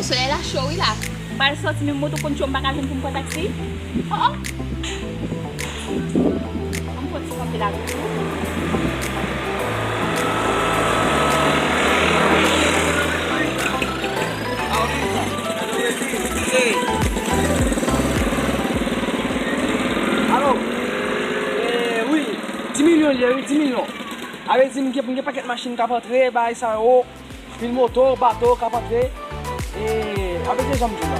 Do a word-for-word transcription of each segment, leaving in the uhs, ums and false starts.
Solèy la cho wi la. M pral sòti, men moto konn cho, m pa ka jwenn pou m pran taksi. Oh, oh. An m fè ti kanpe la tou. Alo. Eh, wi, dis milyon l ye, wi, dis milyon. A vle di m gen, m gen pakèt machin k ap antre, bagay sa yo. Pil moto, bato k ap antre. E, a vle di jan m di w la.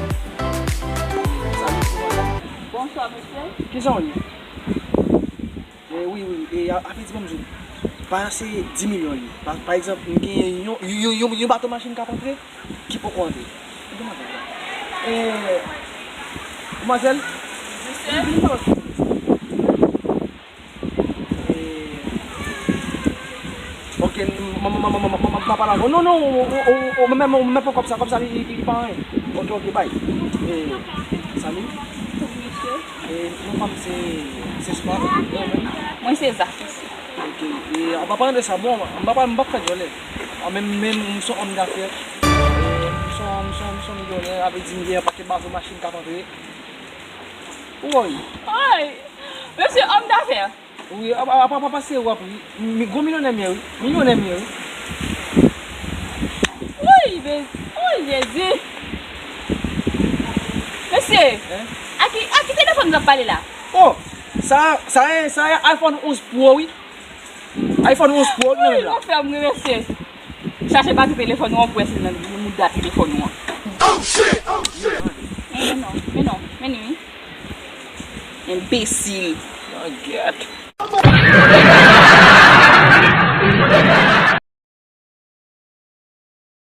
Salut, kòman sa? Bonswa, mesye. Kijan w ye? E, wi, wi, e, a, a vle di ban m di w. Pa se dis milyon li. Pa, pa egzanp, m gen yon, yon, yon, yon, yon bato machin k ap antre, ki poko antre. Ou gen machin sa? E, demwazèl? Mesye? Vin, vin, vin. E, ok, m, m, m pa pale ankò. Non, non, ou, ou, ou, ou, men, men, men pran kòb sa, kòb sa, li, li, li pa anyen. Ok, ok, bay. E, Samy? Wi, mesye. E, non pa m se, se Spa. Mwen se Zak, mesye. Ok, e, an pa pale de sa, bon, m pa pale, m pa fè djòlè. An, men, men, m se yon òm dafè. E, m se yon, m se yon, m se yon milyonè, avè di m gen yon pakèt bato machin k ap antre. Woy. Woy! Mesye, òm dafè. Wi, apa, apa, apa se w ap ri? Mi, gwo milyonè m ye, wi. Milyonè m ye, wi. Woy, be, woy, Jezi. Mesye, hein? A ki, a ki telefòn w ap pale la? Oh, sa, sa, sa iPhone onz Pro, wi. iPhone onz Pro, wi, nan men m la. Woy, ou fè m ri, mesye. Chache batri telefòn ou an pou wè si l nan mouda telefòn ou an. Oh, shit! Oh, shit! Men non, men non, men non, men non, men non. Enbesil. Nan gyèt.